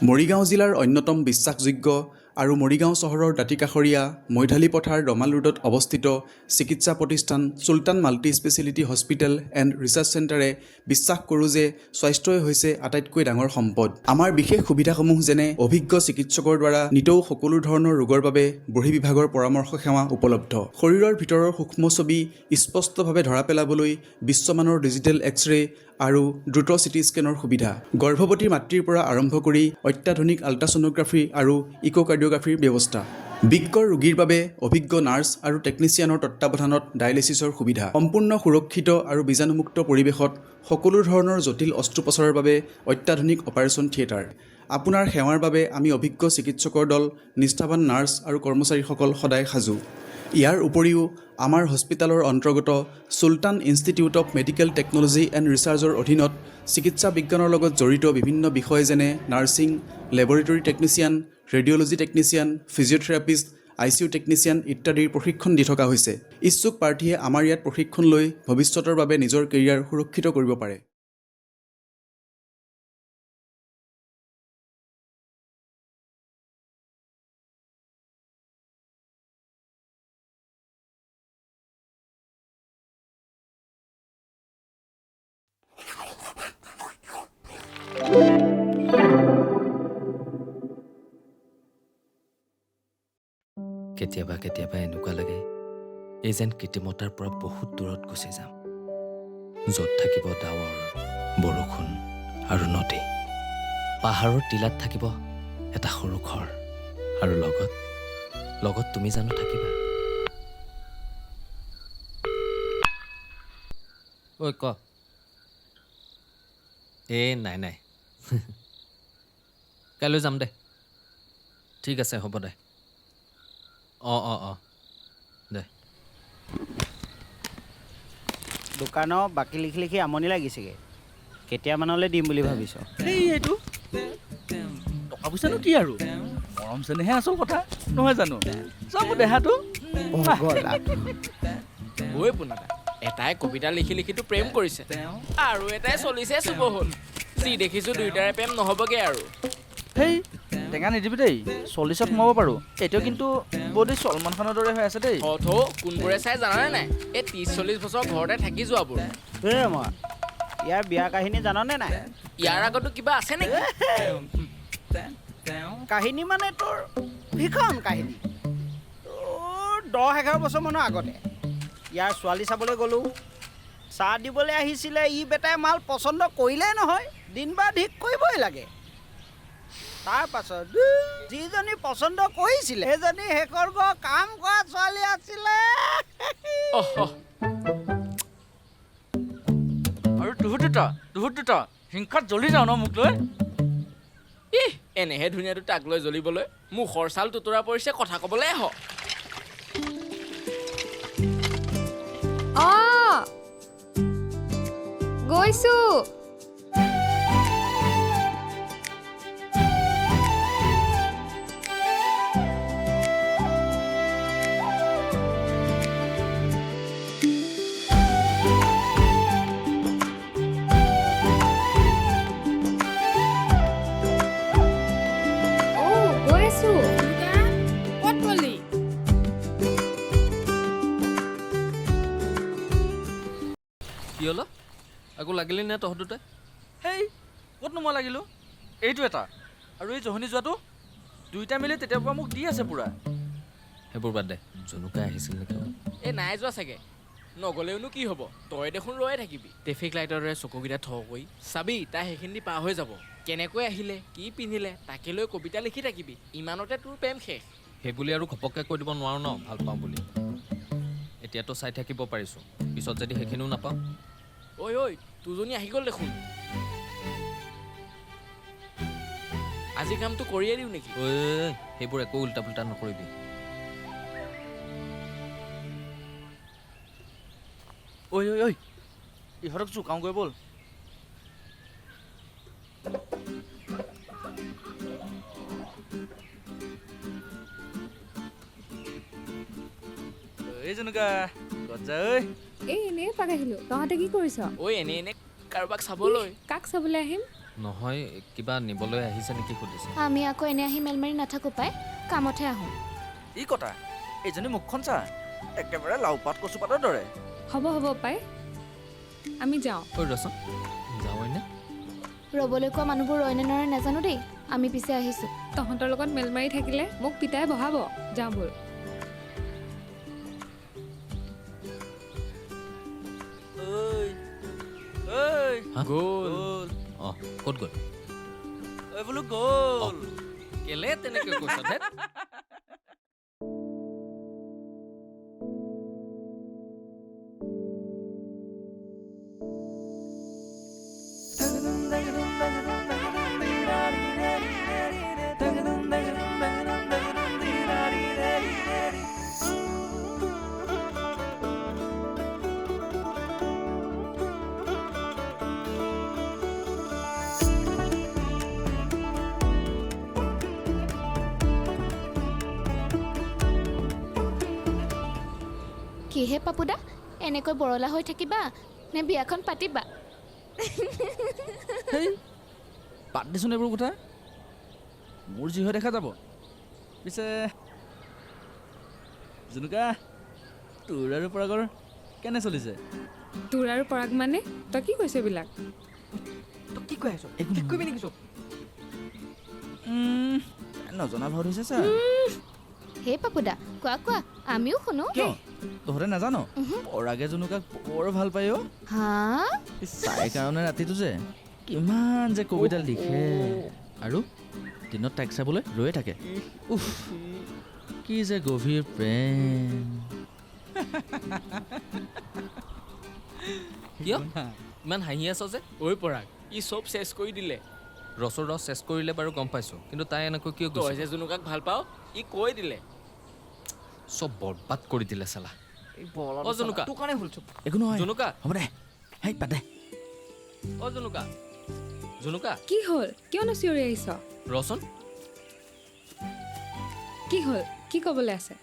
মৰিগাঁও জিলাৰ অন্যতম বিশ্বাসযোগ্য আৰু মৰিগাঁও চহৰৰ দাঁতিকাষৰীয়া মৈধালী পথাৰ দমাল ৰোডত অৱস্থিত চিকিৎসা প্ৰতিষ্ঠান চুলতান multi speciality hospital and research চেণ্টাৰে বিশ্বাস কৰোঁ যে স্বাস্থ্যই হৈছে আটাইতকৈ ডাঙৰ সম্পদ। আমাৰ বিশেষ সুবিধাসমূহ যেনে অভিজ্ঞ চিকিৎসকৰ দ্বাৰা নিতৌ সকলো ধৰণৰ ৰোগৰ বাবে বহিৰ্বিভাগৰ পৰামৰ্শ সেৱা উপলব্ধ, শৰীৰৰ ভিতৰৰ সূক্ষ্ম ছবি স্পষ্টভাৱে ধৰা পেলাবলৈ বিশ্বমানৰ ডিজিটেল এক্স-ৰে আৰু দ্ৰুত চিটি স্কেনৰ সুবিধা, গৰ্ভৱতী মাতৃৰ পৰা আৰম্ভ কৰি অত্যাধুনিক আল্ট্ৰাছ'ন'গ্ৰাফী আৰু ইক'কাৰ্ডিঅ'গ্ৰাফীৰ ব্যৱস্থা, বৃক্কৰ ৰোগীৰ বাবে অভিজ্ঞ নাৰ্ছ আৰু টেকনিচিয়ানৰ তত্বাৱধানত ডায়েলিছিছৰ সুবিধা, সম্পূৰ্ণ সুৰক্ষিত আৰু বীজাণুমুক্ত পৰিৱেশত সকলো ধৰণৰ জটিল অস্ত্ৰোপচাৰৰ বাবে অত্যাধুনিক অপাৰেশ্যন থিয়েটাৰ। আপোনাৰ সেৱাৰ বাবে আমি অভিজ্ঞ চিকিৎসকৰ দল, নিষ্ঠাবান নাৰ্ছ আৰু কৰ্মচাৰীসকল সদায় সাজু। ইয়াৰ উপৰিও আমাৰ হস্পিতালৰ অন্তৰ্গত চুলতান institute of medical technology and ৰিচাৰ্চৰ অধীনত চিকিৎসা বিজ্ঞানৰ লগত জড়িত বিভিন্ন বিষয় যেনে nursing, laboratory technician, radiology technician, physiotherapist, ICU technician ইত্যাদিৰ প্ৰশিক্ষণ দি থকা হৈছে। ইচ্ছুক প্ৰাৰ্থীয়ে আমাৰ ইয়াত প্ৰশিক্ষণ লৈ ভৱিষ্যতৰ বাবে নিজৰ কেৰিয়াৰ সুৰক্ষিত কৰিব পাৰে। কেতিয়াবা কেতিয়াবা এনেকুৱা লাগে, এই যেন কৃত্ৰিমতাৰ পৰা বহুত দূৰত গুচি যাম, য'ত থাকিব ডাৱৰ, বৰষুণ আৰু নদী। পাহাৰৰ টিলাত থাকিব এটা সৰু ঘৰ আৰু লগত লগত তুমি জানো থাকিবা? ঐ ক। এই নাই নাই, কাইলৈ যাম দে। ঠিক আছে, হ'ব দে। অঁ অঁ অঁ দে। দোকানৰ বাকী লিখি লিখি আমনি লাগিছেগৈ। কেতিয়ামানলৈ দিম বুলি ভাবিছ? এই এইটো টকা পইচানো কি আৰু, মৰম চেনেহে আচল কথা নহয় জানো? চাব দেহাটো। পগলা। ঐ পোনাদা, এটাই কবিতা লিখি লিখিতো প্ৰেম কৰিছে আৰু এটাই চলিছে চুব হ'ল। যি দেখিছো দুয়োটাৰে প্ৰেম নহ'বগে আৰু। সেই টেঙা নিদিবি দেই, 40ত সোমাব পাৰোঁ এতিয়া, কিন্তু বডি চলমান খানৰ দৰে হৈ আছে দেই। থ, কোনবোৰে চাই জানানে নাই? এই 30-40 বছৰ ঘৰতে থাকি যোৱাবোৰ। এই মই ইয়াৰ বিয়া কাহিনী জাননে নাই? ইয়াৰ আগতো কিবা আছে নেকি? কাহিনী মানে তোৰ ভীষণ কাহিনী। তোৰ 10-11 বছৰমানৰ আগতে ইয়াৰ ছোৱালী চাবলৈ গ'লোঁ। চাহ দিবলৈ আহিছিলে, ই বেটাই মাল পচন্দ কৰিলেই নহয়, দিন বাৰ ঠিক কৰিবই লাগে। তাৰ পাছত যিজনী পচন্দ কৰিছিলে সেইজনী শেষৰ ঘৰ কাম কৰা ছোৱালী আছিলে। অহ। আৰু তুহুত দুটা হিংসাত জ্বলি যাওঁ ন মোক লৈ। ইহ, এনেহে ধুনীয়াটো তাক লৈ জ্বলিবলৈ মুখৰ ছাল টোতোৰা পৰিছে, কথা ক'বলৈ আহ। অ, গৈছো। অ, গৈ আছো। ক'ত গ'লি? কি হ'ল, আকৌ লাগিলি নে তহঁত দুটাই? সেই ক'তনো মই লাগিলোঁ? এইটো এটা আৰু এই জহনী যোৱাটো দুইটা মিলি তেতিয়াৰ পৰা মোক দি আছে পূৰা। সেইবোৰ বাদ দে, জুনুকাই আহিছিল নেকি? এই নাই যোৱা চাগে। নগ'লেওনো কি হ'ব, তই দেখোন ৰৈয়ে থাকিবি ট্ৰেফিক লাইটৰ দৰে চকুকেইটা থ কৰি। চাবি, তাই সেইখিনি দি পাৰ হৈ যাব, কেনেকৈ আহিলে, কি পিন্ধিলে তাকে লৈ কবিতা লিখি থাকিবি। ইমানতে তোৰ প্ৰেম শেষ। সেইবুলি আৰু ঘপককৈ কৈ দিব নোৱাৰোঁ ন ভাল পাওঁ বুলি। এতিয়াতো চাই থাকিব পাৰিছোঁ, পিছত যদি সেইখিনিও নাপাওঁ? ঐ ঐ, তোৰজনী আহি গ'ল দেখোন। আজি কামটো কৰিয়ে দিওঁ নেকি? ঐ, সেইবোৰ একো উল্টা পুল্টা নকৰিবি। ঐ ঐ ঐ, ইহঁতক জোকাওগৈ ব'ল। এই জেনুকা, ক'ত যা ঐ? এই এনেই পাক আহিলো। তহঁতে কি কৰিছ? ঐ, এনেই এনেই কাৰোবাক চাবলৈ। কাক চাবলৈ আহিম? নহয়, কিবা নিবলৈ আহিছে নেকি সুধিছে। আমি আকৌ এনে আহি মেলমাৰি নাথাকোঁ পাই, কামতহে আহোঁ। ই কথা, এইজনী মুখখন চা, একেবাৰে লাওপাত কচুপাতৰ দৰে। হ'ব হ'ব পাই, আমি যাওঁ। ঐ ৰচোন, যাওঁনে? ৰ'বলৈ কোৱা মানুহবোৰ ৰয় নে নৰয় নাজানো দেই, আমি পিছে আহিছোঁ। তহঁতৰ লগত মেল মাৰি থাকিলে মোক পিতাই বহাব। যাওঁ ব'ল। গ'ল। অঁ, ক'ত গ'ল? ঐ বোলো গ'ল। কেলে তেনেকৈ কৈছ ধেত? কিহে পাপুদা, এনেকৈ বৰলা হৈ থাকিবা নে বিয়াখন পাতিবা? বাদ দেচোন এইবোৰ কথা, মোৰ যি হয় দেখা যাব। পিছে জুনুকা, তোৰ আৰু পৰাগৰ কেনে চলিছে? তোৰ আৰু পৰাগ মানে? তই কি কৈছ এইবিলাক? তই কি কৈ আছ? কি কৰিবি নেকি চব? নজনা ভাও ধৰিছে ছাৰ। হে পাপুদা, কোৱা কোৱা, আমিও শুনো। কিয় তহঁতে নাজান? পৰাগে জুনুকাক বৰ ভাল পায় অ'। তাইৰ কাৰণে ৰাতিটো যে কিমান যে কবিতা লিখে, আৰু দিনত তাইক চাবলৈ ৰৈয়ে থাকে। উফ, কি যে গভীৰ প্ৰেম। কিয় ইমান হাঁহি আছ যে? ঐ পৰাগ, ই চব চেচ কৰি দিলে। ৰছৰ ৰস চেচ কৰিলে বাৰু গম পাইছোঁ, কিন্তু তাই এনেকৈ কিয় তই যে জুনুকাক ভাল পাওঁ ই কৈ দিলে। চব বৰবাদ কৰি দিলে চালা। অ জুনুকা, তোৰ কাৰণে হ'ল চব। একো নহয় জুনুকা, হ'ব দে, হেই বাদ দে। অ জুনুকা, জুনুকা, কি হ'ল? কিয়নো চিঞৰি আহিছ? ৰচোন, কি হ'ল? কি ক'বলৈ আছে?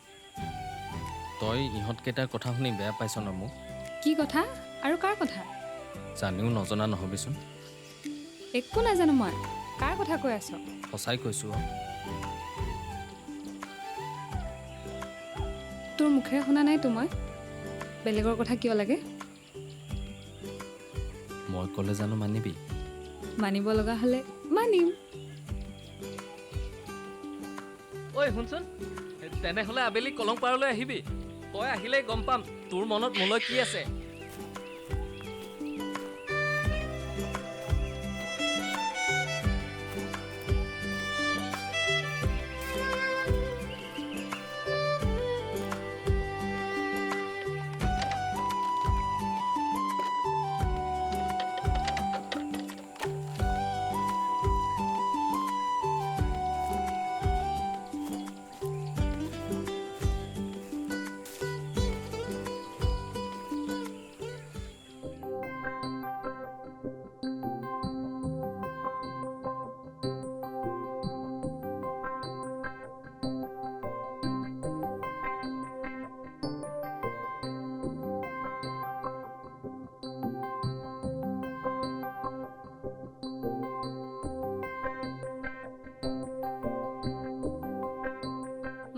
তই ইহঁতকেইটাৰ কথা শুনি বেয়া পাইছ ন মোক? কি কথা আৰু কাৰ কথা? জানিও নজনা নহবিচোন। একো নাজানো মই, কাৰ কথা কৈ আছ? সঁচাই কৈছোঁ। তোৰ মুখেৰে শুনা নাইতো মই, বেলেগৰ কথা কিয় লাগে? মই ক'লে জানো মানিবি? মানিব লগা হ'লে মানিম। ঐ শুনচোন, তেনেহ'লে আবেলি কলং পাৰলৈ আহিবি। তই আহিলেই গম পাম তোৰ মনত মোলৈ কি আছে।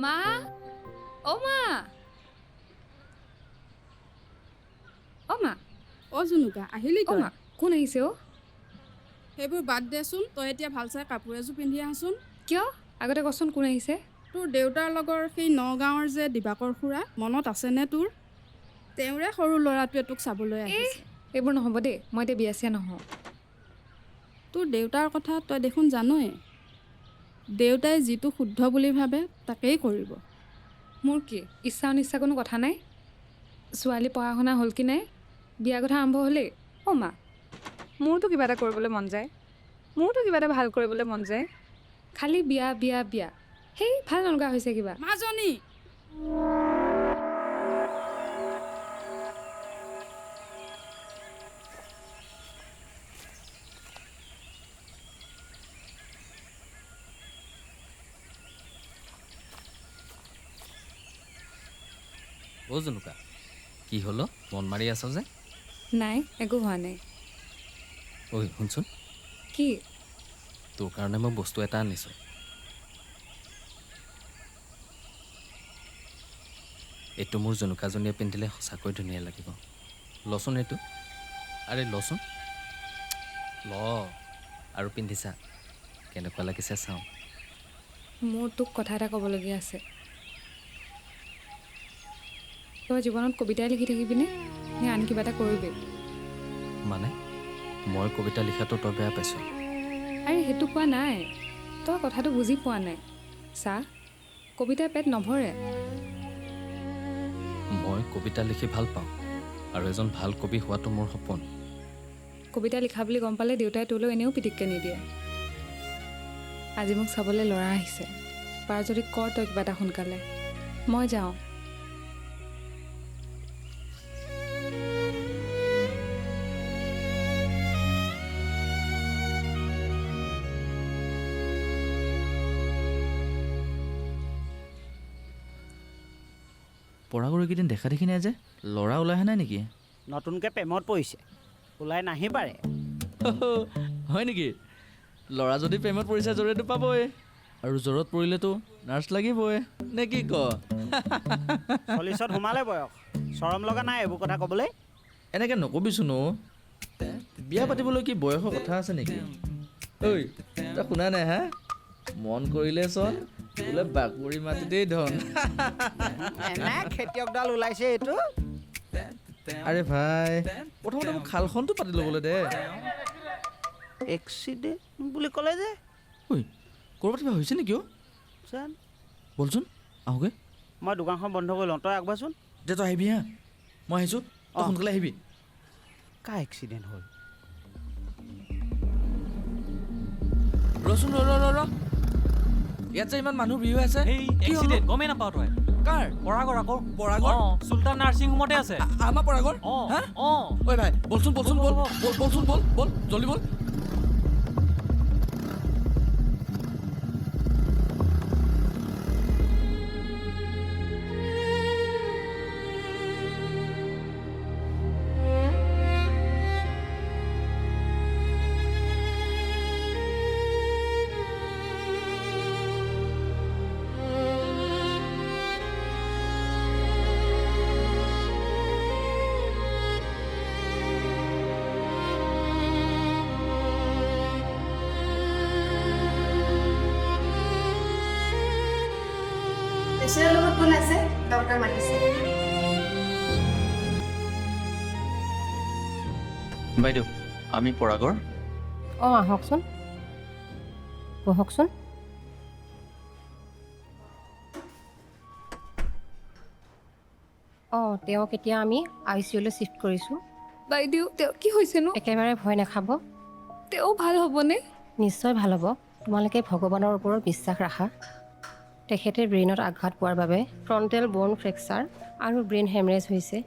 মা, অ মা, অ মা। অ জুনুকা, আহিলি অ মা? কোন আহিছে অ? সেইবোৰ বাদ দেচোন, তই এতিয়া ভাল চাই কাপোৰ এযোৰ পিন্ধি আহচোন। কিয়? আগতে কচোন কোন আহিছে? তোৰ দেউতাৰ লগৰ সেই নগাঁৱৰ যে দিবাকৰ খুৰা, মনত আছেনে তোৰ? তেওঁৰে সৰু ল'ৰাটোৱে তোক চাবলৈ আহিছে। এইবোৰ নহ'ব দেই, মই এতিয়া বিয়া চিয়া নহওঁ। তোৰ দেউতাৰ কথা তই দেখোন জানই, দেউতাই যিটো শুদ্ধ বুলি ভাবে তাকেই কৰিব। মোৰ কি ইচ্ছা অনিচ্ছা কোনো কথা নাই? ছোৱালী পঢ়া শুনা হ'ল কি নাই, বিয়া কথা আৰম্ভ হ'লেই। অ' মা, মোৰতো কিবা এটা কৰিবলৈ মন যায়, মোৰতো কিবা এটা ভাল কৰিবলৈ মন যায়। খালি বিয়া বিয়া বিয়া, সেই ভাল নলগা হৈছে কিবা। মাজনী, অ জুনুকা, কি হ'ল মন মাৰি আছ যে? নাই, একো হোৱা নাই। ঐ শুনচোন। কি? তোৰ কাৰণে মই বস্তু এটা আনিছোঁ। এইটো মোৰ জুনুকাজনীয়ে পিন্ধিলে সঁচাকৈ ধুনীয়া লাগিব। লচোন এইটো। আৰে লচোন, ল আৰু পিন্ধিছা, কেনেকুৱা লাগিছে চাওঁ। মোৰ তোক কথা এটা ক'বলগীয়া আছে। তই জীৱনত কবিতাই লিখি থাকিবিনে নে আন কিবা এটা কৰিবি? মানে মই কবিতা লিখাটো তই বেয়া পাইছ? আৰে সেইটো কোৱা নাই, তই কথাটো বুজি পোৱা নাই। চা, কবিতাই পেট নভৰে। মই কবিতা লিখি ভাল পাওঁ আৰু এজন ভাল কবি হোৱাটো মোৰ সপোন। কবিতা লিখা বুলি গম পালে দেউতাই তোলৈ এনেও পিটিককৈ নিদিয়ে। আজি মোক চাবলৈ ল'ৰা আহিছে, পাৰ যদি কৰ তই কিবা এটা সোনকালে। মই যাওঁ। পৰাগৰ এইকেইদিন দেখা দেখি নাই যে, ল'ৰা ওলাই অহা নাই নেকি? নতুনকৈ প্ৰেমত পৰিছে, ওলাই নাহি পাৰে। হয় নেকি? ল'ৰা যদি প্ৰেমত পৰিছে জ্বৰেতো পাবই, আৰু জ্বৰত পৰিলেতো নাৰ্ছ লাগিবই নে কি ক? 40ত সোমালে বয়স, চৰম লগা নাই এইবোৰ কথা ক'বলৈ? এনেকৈ নকবিচোন অ'। বিয়া পাতিবলৈ কি বয়সৰ কথা আছে নেকি? ঐ তই শুনা নাই? হা, মন কৰিলে চোন বোলে বাকৰি মাটিতেই ধন। এনে খেতিয়কডাল ওলাইছে এইটো। আৰে ভাই, প্ৰথমতে মোক খালখনটো পাতি ল'বলৈ দে। এক্সিডেণ্ট বুলি ক'লে যে। ঐ, ক'ৰবাত কিবা হৈছে নেকি অ'? বলচোন আহোঁগৈ। মই দোকানখন বন্ধ কৰি লওঁ, তই আগবাচোন। দে তই আহিবি হা, মই আহিছোঁ, তই সোনকালে আহিবি। কাৰ এক্সিডেণ্ট হ'ল? ৰচোন, ৰ ৰ ৰ, ইয়াত যে ইমান মানুহ ভিৰ হৈ আছে। এক্সিডেণ্ট গমেই নাপাওঁ তই। কাৰ? পৰাগৰ আকৌ। পৰাগৰ? চুলতান নাৰ্ছিং হোমতে আছে। আমাৰ পৰাগৰ? অঁ। ঐ ভাই, বলচোন বলচোন বল বলচোন বল বল জলদি বল। পেচেণ্টৰ লগত কোন আছে? ডক্টৰ মাতিছে। বাইদেউ, আমি পৰাগৰ। অঁ, আহকচোন, বহকচোন। অঁ, তেওঁক এতিয়া আমি I C ইউলৈ চিফ্ট কৰিছোঁ। বাইদেউ, তেওঁ কি হৈছেনো? একেবাৰে ভয় নাখাব। তেওঁ ভাল হ'বনে? নিশ্চয় ভাল হ'ব। তোমালোকে ভগৱানৰ ওপৰত বিশ্বাস ৰাখা। তেখেতে ব্ৰেইনত আঘাত পোৱাৰ বাবে ফ্ৰণ্টেল ব'ন ফ্ৰেকচাৰ আৰু ব্ৰেইন হেমৰেজ হৈছে।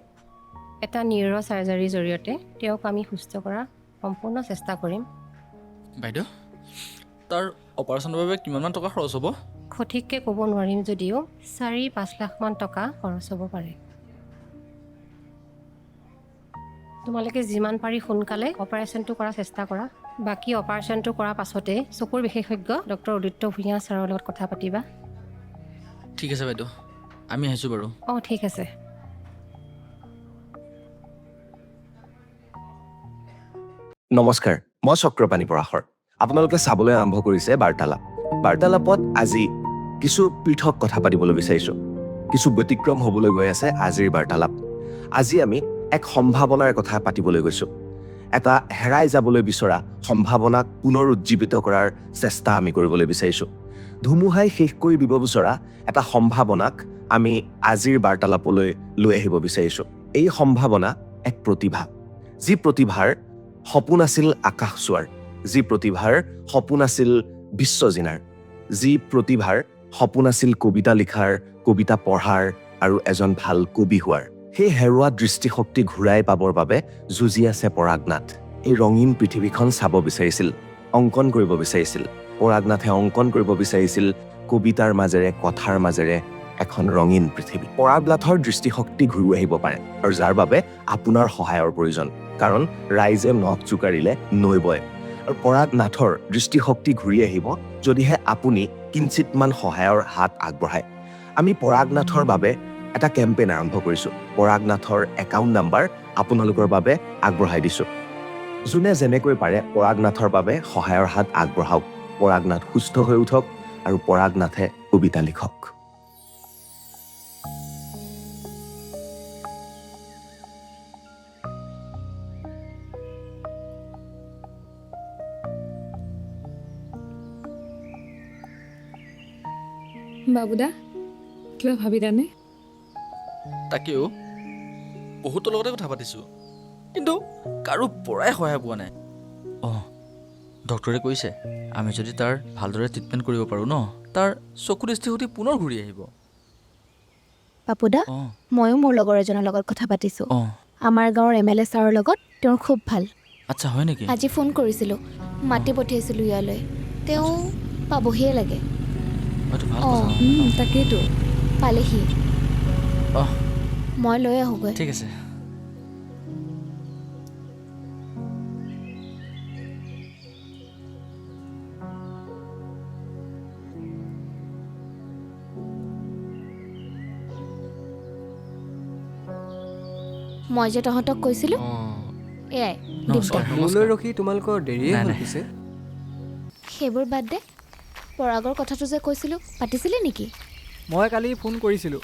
এটা নিউৰ' চাৰ্জাৰীৰ জৰিয়তে তেওঁক আমি সুস্থ কৰাৰ সম্পূৰ্ণ চেষ্টা কৰিম। বাইদেউ, তাৰ অপাৰেশ্যনৰ বাবে কিমানমান টকা খৰচ হ'ব? সঠিককৈ ক'ব নোৱাৰিম যদিও 4-5 লাখমান টকা খৰচ হ'ব পাৰে। তোমালোকে যিমান পাৰি সোনকালে অপাৰেশ্যনটো কৰাৰ চেষ্টা কৰা। বাকী অপাৰেশ্যনটো কৰাৰ পাছতে চকুৰ বিশেষজ্ঞ ডক্টৰ উদিত্য ভূঞা ছাৰৰ লগত কথা পাতিবা। ঠিক আছে বাইদেউ, আমি আহিছোঁ বাৰু। অঁ, ঠিক আছে। নমস্কাৰ, মই চক্ৰপাণি পৰাশৰ। আপোনালোকে চাবলৈ আৰম্ভ কৰিছে বাৰ্তালাপ। বাৰ্তালাপত আজি কিছু পৃথক কথা পাতিবলৈ বিচাৰিছোঁ। কিছু ব্যতিক্ৰম হ'বলৈ গৈ আছে আজিৰ বাৰ্তালাপ। আজি আমি এক সম্ভাৱনাৰ কথা পাতিবলৈ গৈছোঁ। এটা হেৰাই যাবলৈ বিচৰা সম্ভাৱনাক পুনৰ উজ্জীৱিত কৰাৰ চেষ্টা আমি কৰিবলৈ বিচাৰিছোঁ। ধুমুহাই শেষ কৰি দিব বিচৰা এটা সম্ভাৱনাক আমি আজিৰ বাৰ্তালাপলৈ লৈ আহিব বিচাৰিছোঁ। এই সম্ভাৱনা এক প্ৰতিভা, যি প্ৰতিভাৰ সপোন আছিল আকাশ চোৱাৰ, যি প্ৰতিভাৰ সপোন আছিল বিশ্ব জিনাৰ, যি প্ৰতিভাৰ সপোন আছিল কবিতা লিখাৰ, কবিতা পঢ়াৰ আৰু এজন ভাল কবি হোৱাৰ। সেই হেৰুৱা দৃষ্টিশক্তি ঘূৰাই পাবৰ বাবে যুঁজি আছে পৰাগনাথ। এই ৰঙীন পৃথিৱীখন চাব বিচাৰিছিল, অংকন কৰিব বিচাৰিছিল। পৰাগনাথে অংকন কৰিব বিচাৰিছিল কবিতাৰ মাজেৰে, কথাৰ মাজেৰে এখন ৰঙীন পৃথিৱী। পৰাগনাথৰ দৃষ্টিশক্তি ঘূৰি আহিব পাৰে আৰু যাৰ বাবে আপোনাৰ সহায়ৰ প্ৰয়োজন, কাৰণ ৰাইজে নখ জোকাৰিলে নৈ বয়। আৰু পৰাগ নাথৰ দৃষ্টিশক্তি ঘূৰি আহিব যদিহে আপুনি কিঞ্চিতমান সহায়ৰ হাত আগবঢ়ায়। আমি পৰাগ নাথৰ বাবে এটা কেম্পেইন আৰম্ভ কৰিছোঁ। পৰাগ নাথৰ একাউণ্ট নাম্বাৰ আপোনালোকৰ বাবে আগবঢ়াই দিছোঁ। যোনে যেনেকৈ পাৰে পৰাগ নাথৰ বাবে সহায়ৰ হাত আগবঢ়াওক। পৰাগ নাথ সুস্থ হৈ উঠক আৰু পৰাগ নাথে কবিতা লিখক। বাবুদা, কিবা ভাবিলানে? তাকেও বহুতৰ লগতে কথা পাতিছোঁ, কিন্তু কাৰো পৰাই সহায় পোৱা নাই। অঁ, ডক্টৰে কৈছে আমি যদি তাৰ ভালদৰে ট্ৰিটমেণ্ট কৰিব পাৰোঁ ন, তাৰ চকু দৃষ্টিশক্তি পুনৰ ঘূৰি আহিব। পাপুদা, ময়ো মোৰ লগৰ এজনৰ লগত কথা পাতিছোঁ। আমাৰ গাঁৱৰ এম.এল.এ. ছাৰৰ লগত তেওঁৰ খুব ভাল। আচ্ছা, হয় নেকি? আজি ফোন কৰিছিলোঁ, মাতি পঠিয়াইছিলোঁ ইয়ালৈ। তেওঁ পাবহিয়ে লাগে। তাকেইতো, পালেহি। মই লৈ আহোঁগৈ। ঠিক আছে। মই যে তহঁতক কৈছিলোঁ, এয়াই। মোলৈ ৰখি তোমালোকৰ দেৰিয়ে হ'ল পিছে। সেইবোৰ বাদ দে, পৰাগৰ কথাটো যে কৈছিলোঁ, পাতিছিলি নেকি? মই কালি ফোন কৰিছিলোঁ।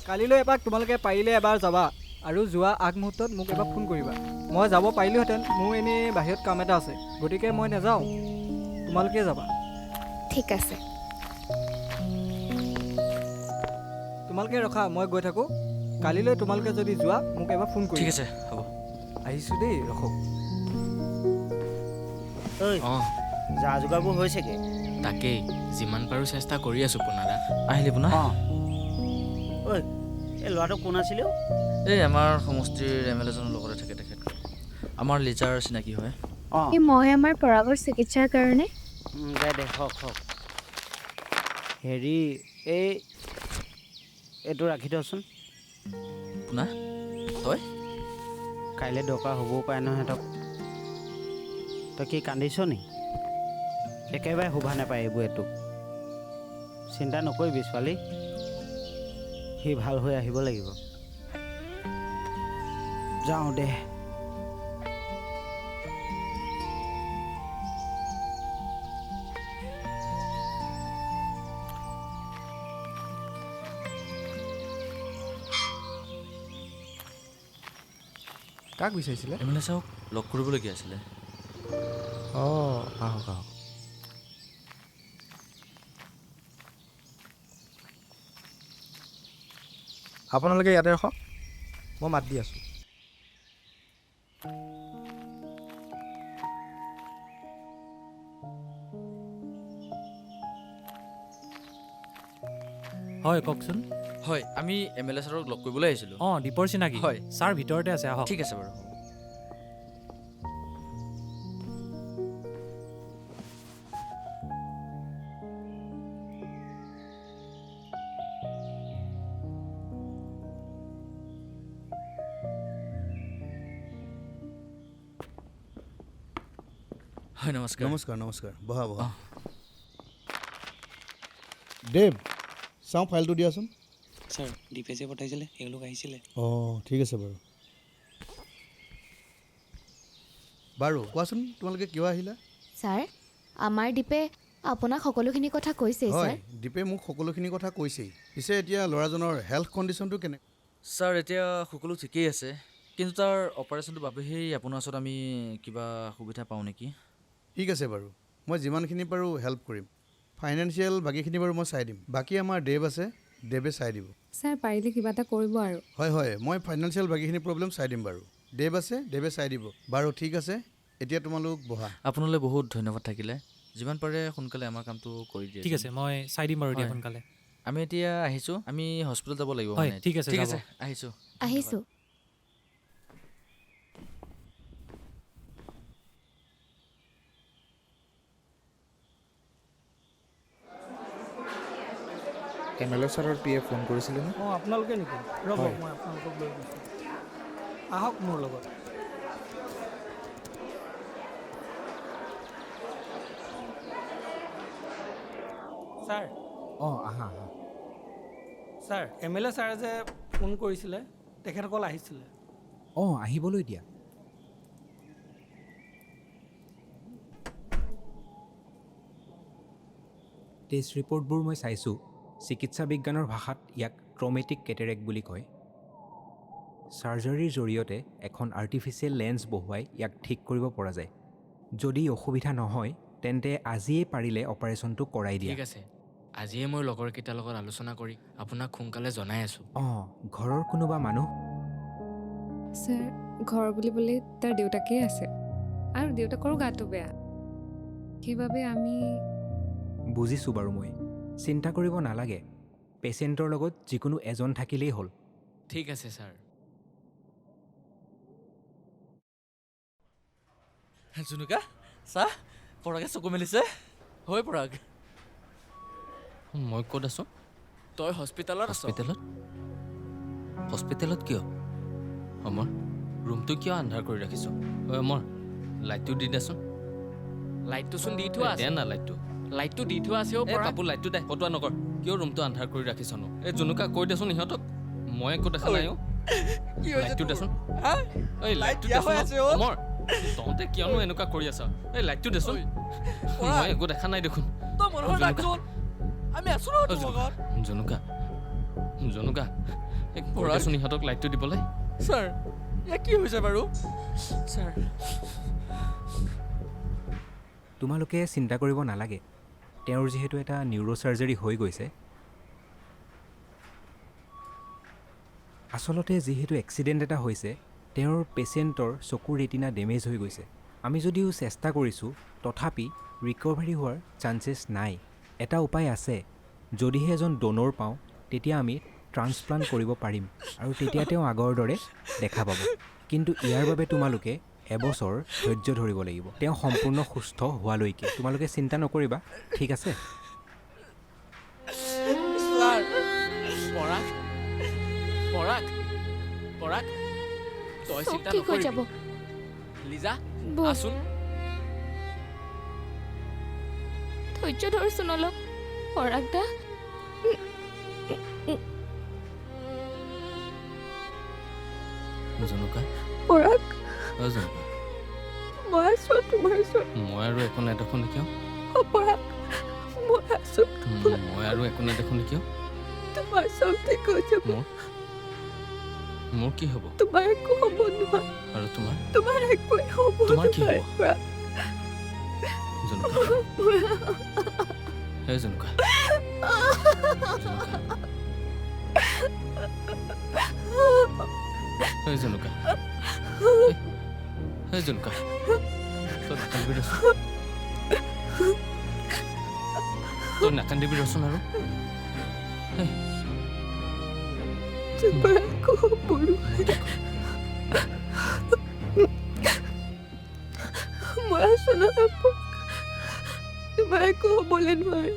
কালিলৈ এপাক তোমালোকে পাৰিলে এবাৰ যাবা, আৰু যোৱা আগমুহূৰ্তত মোক এবাৰ ফোন কৰিবা। মই যাব পাৰিলোহেঁতেন, মোৰ এনেই বাহিৰত কাম এটা আছে, গতিকে মই নাযাওঁ, তোমালোকে যাবা। ঠিক আছে। তোমালোকে ৰখা, মই গৈ থাকোঁ। কালিলৈ তোমালোকে যদি যোৱা মোক এবাৰ ফোন কৰিবা। ঠিক আছে, হ'ব। আহিছোঁ দেই, ৰখক। যা যোগাৰবোৰ হৈছেগৈ। তাকেই যিমান পাৰোঁ চেষ্টা কৰি আছোঁ। পোনাদা আহিলি পোনা? ঐ, এই ল'ৰাটো কোন আছিলে? এই আমাৰ সমষ্টিৰ এম.এল.এ. জনৰ লগতে থাকে তেখেত। আমাৰ লিজাৰ চিনাকি হয়। এই মই আমাৰ পৰাগৰ চিকিৎসাৰ কাৰণে। দে দে, হওক হওক। হেৰি, এই এইটো ৰাখি থচোন। পোনা, তই কাইলৈ দৰকাৰ হ'বও পাৰে নহয় সিহঁতক। তই কি কান্দিছ নি? একেবাৰে শোভা নাপায় এইবোৰ। এইটো চিন্তা নকৰিবি ছোৱালী, সি ভাল হৈ আহিব লাগিব। যাওঁ দে। কাক বিচাৰিছিলে? এম.এল.এ. চাওক লগ কৰিবলগীয়া আছিলে। অঁ, আহক আহক। আপোনালোকে ইয়াতে ৰখক, মই মাত দি আছোঁ। হয়, কওকচোন। হয়, আমি এম.এল.এ. ছাৰক লগ কৰিবলৈ আহিছিলোঁ। অঁ, দীপৰ চিনাকি? হয় ছাৰ, ভিতৰতে আছে, আহক। ঠিক আছে বাৰু। হয়, নমস্কাৰ। নমস্কাৰ নমস্কাৰ, বহা বহা। দেৱ, চাওঁ ফাইলটো দিয়াচোন। ছাৰ, দীপে যে পঠাইছিলে এওঁলোক আহিছিলে। অঁ, ঠিক আছে বাৰু। বাৰু কোৱাচোন, তোমালোকে কিয় আহিলা? ছাৰ, আমাৰ দীপে আপোনাক সকলোখিনি কথা কৈছেই। হয়, দীপে মোক সকলোখিনি কথা কৈছেই। পিছে এতিয়া ল'ৰাজনৰ হেল্থ কণ্ডিশ্যনটো কেনে? ছাৰ, এতিয়া সকলো ঠিকেই আছে, কিন্তু তাৰ অপাৰেশ্যনটোৰ বাবেহে আপোনাৰ ওচৰত আমি কিবা সুবিধা পাওঁ নেকি? ঠিক আছে বাৰু, মই যিমানখিনি পাৰোঁ হেল্প কৰিম। ফাইনেন্সিয়েল বাকীখিনি বাৰু মই চাই দিম। বাকী আমাৰ দেৱ আছে, দেৱে চাই দিব। ছাৰ, পাৰিলে কিবা এটা কৰিব আৰু। হয় হয়, মই ফাইনেন্সিয়েল বাকীখিনি প্ৰব্লেম চাই দিম বাৰু। দেৱ আছে, দেৱে চাই দিব। বাৰু ঠিক আছে, এতিয়া তোমালোক বহা। আপোনালৈ বহুত ধন্যবাদ থাকিলে, যিমান পাৰে সোনকালে আমাৰ কামটো কৰি দিয়ে। ঠিক আছে, মই চাই দিম বাৰু, দিয়া সোনকালে। আমি এতিয়া আহিছোঁ, আমি হস্পিটেল যাব লাগিব। হয়, ঠিক আছে, ঠিক আছে, আহিছোঁ। আহিছোঁ। এম.এল.এ. ছাৰৰ পি.এ. ফোন কৰিছিলেনে? অঁ, আপোনালোকে নেকি? ৰ'ব, মই আপোনালোকক লৈ গৈছোঁ, আহক মোৰ লগত। ছাৰ। অঁ, আহা আহা। ছাৰ, এম এল এ ছাৰে যে ফোন কৰিছিলে, তেখেতসকল আহিছিলে। অঁ, আহিবলৈ দিয়া। টেষ্ট ৰিপৰ্টবোৰ মই চাইছোঁ। চিকিৎসা বিজ্ঞানৰ ভাষাত ইয়াক ট্ৰমেটিক কেটেৰেক্ট বুলি কয়। ছাৰ্জাৰীৰ জৰিয়তে এখন আৰ্টিফিচিয়েল লেন্স বহুৱাই ইয়াক ঠিক কৰিব পৰা যায়। যদি অসুবিধা নহয় তেন্তে আজিয়েই পাৰিলে অপাৰেশ্যনটো কৰাই দিয়া। ঠিক আছে, আজিয়ে মই লগৰকেইটাৰ লগত আলোচনা কৰি আপোনাক সোনকালে জনাই আছোঁ। অঁ, ঘৰৰ কোনোবা মানুহ? ছাৰ, ঘৰ বুলিবলৈ তাৰ দেউতাকেই আছে আৰু দেউতাকৰো গাটো বেয়া, সেইবাবে আমি। বুজিছোঁ বাৰু মই, চিন্তা কৰিব নালাগে। পেচেণ্টৰ লগত যিকোনো এজন থাকিলেই হ'ল। ঠিক আছে ছাৰ। জুনুকা, চা, পৰাগে চকু মেলিছে। হয় পৰাগ। মই ক'ত আছোঁ? তই হস্পিটেলত আছ। হস্পিটেলত? হস্পিটেলত কিয়? অমৰ, ৰুমটো কিয় আন্ধাৰ কৰি ৰাখিছ? ঐ অমৰ, লাইটটো দি দেচোন। লাইটটোচোন দি থোৱা এই, আছে। দে না লাইটটো। লাইটটো দি থোৱা আছে অ' এই পৰাগ। পাপু, লাইটটো দে। ফটোৱা নকৰ। কিয় ৰুমটো আন্ধাৰ কৰি ৰাখিছনো? এই জুনুকা, কৈ দেচোন ইহঁতক, মই একো দেখা নাই অ'। কি হৈছে লাইটটো তোৰ? দেচোন। হা? এই লাইট লাইটটো দিয়া হৈ দেচোন আছে অ'। অ'। অমৰ, তহঁতে কিয়নো এনেকুৱা কৰি আছ? এই লাইটটো দেচোন। পৰাগ। মই একো দেখা নাই দেখোন। তই মনত অ, জুনুকা। ৰাখচোন, আমি আছো নহয় অ, তোৰ জুনুকা। লগত। জুনুকা, জুনুকা, এই কৈ পৰাগ। দেচোন ইহঁতক লাইটটো দিবলৈ। ছাৰ, ইয়াত কি হৈছে বাৰু? ছাৰ। তোমালোকে চিন্তা কৰিব নালাগে। তেওঁৰ যিহেতু এটা নিউৰ' ছাৰ্জাৰী হৈ গৈছে। আচলতে যিহেতু এক্সিডেণ্ট এটা হৈছে, তেওঁৰ পেচেণ্টৰ চকুৰ ৰেটিনা ডেমেজ হৈ গৈছে। আমি যদিও চেষ্টা কৰিছোঁ, তথাপি ৰিকভাৰী হোৱাৰ চান্সেছ নাই। এটা উপায় আছে, যদিহে এজন ড'নৰ পাওঁ তেতিয়া আমি ট্ৰান্সপ্লাণ্ট কৰিব পাৰিম আৰু তেতিয়া তেওঁ আগৰ দৰে দেখা পাব। কিন্তু ইয়াৰ বাবে তোমালোকে এবছৰ ধৈৰ্য ধৰিব লাগিব, তেওঁ সম্পূৰ্ণ সুস্থ হোৱালৈকে। তোমালোকে চিন্তা নকৰিবা, ঠিক আছে? ছাৰ। পৰাগ, পৰাগ, পৰাগ, তই চব চিন্তা ঠিক হৈ নকৰিবি। যাব। লিজা, ব'ল। আছোন। ধৈৰ্য ধৰচোন অলপ পৰাগ দা। জুনুকা। পৰাগ। অ জুনুকা। মই আছো তোমাৰ ওচৰত। মই আৰু একো নেদেখোঁ নেকি অ'? অ পৰাগ, মই আছো। মই আৰু একো নেদেখোঁ নেকি অ'? তোমাৰ চব ঠিক হৈ যাব। মোৰ কি হ'ব? তোমাৰ একো হ'ব নোৱাৰে। আৰু তোমাৰ? তোমাৰ একোৱে হ'ব তোমাৰ কি নোৱাৰে হ'ব? পৰাগ। জুনুকা, হে জুনুকা, জুনুকা, হে জুনুকা, হে জুনুকা, তই নাকান্দিবি ৰচোন, তই নাকান্দিবি ৰচোন আৰু। হে, তোমাৰ একো হ'ব নোৱাৰে। মই আছো নহয় পৰাগ, তোমাৰ একো হ'বলৈ নোৱাৰে।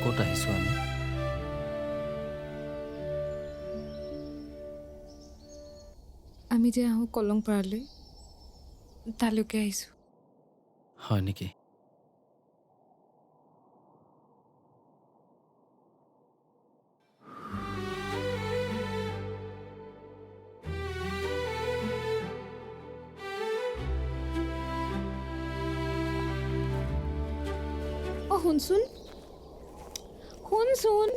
ক'ত আহিছোঁ আমি? আমি যে আহোঁ কলংপাৰালৈ, তালৈকে আহিছোঁ। হয় নেকি? অ শুনচোন, শুনচোন।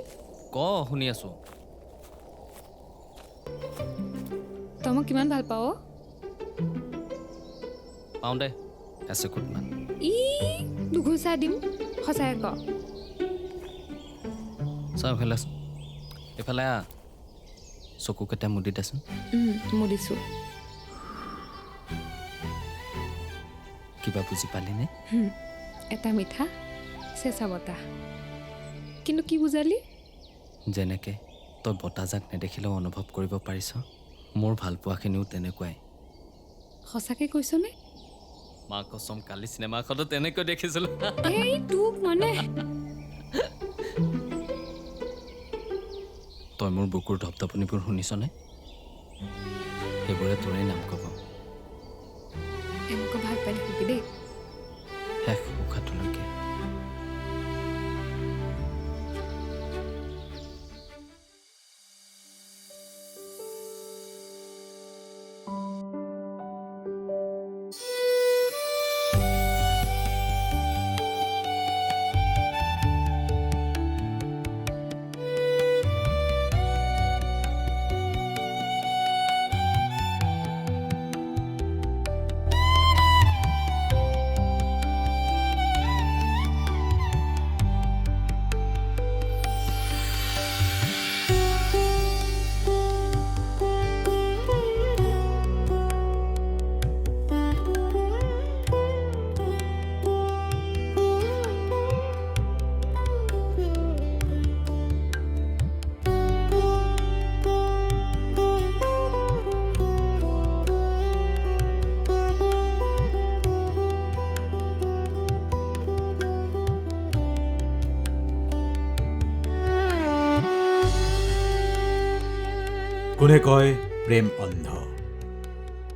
ক, শুনি আছোঁ। তই মোক কিমান ভাল পাৱ? পাওঁ দে এচকুটমান। ই দুঘোচা দিম, সঁচাই ক। চাওঁ এইফালে আছোন, এইফালে আহ। চকুকেইটা মুদি দেচোন। মুদিছোঁ। কিবা বুজি পালিনে? এটা মিঠা চেঁচা বতাহ, কিন্তু কি বুজালি? যেনেকৈ তই বতাহজাক নেদেখিলেও অনুভৱ কৰিব পাৰিছ, মোৰ ভালপোৱাখিনিও তেনেকুৱাই। সঁচাকৈ কৈছনে? মা কচম, কালি চিনেমাখনতো তেনেকৈ দেখিছিলোঁ। এই তোক মানে তই মোৰ বুকুৰ ধপধপনিবোৰ শুনিছনে? সেইবোৰে তোৰেই নাম ক'ব। এনেকুৱা ভাল পাই থাকিবি দেই, শেষ উশাহটোলৈকে। কোনে কয় প্ৰেম অন্ধ?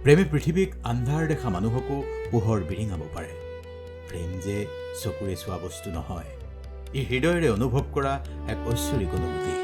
প্ৰেমে পৃথিৱীক আন্ধাৰ দেখা মানুহকো পোহৰ বিৰিঙাব পাৰে। প্ৰেম যে চকুৰে চোৱা বস্তু নহয়, ই হৃদয়েৰে অনুভৱ কৰা এক ঐশ্বৰিক অনুভূতি।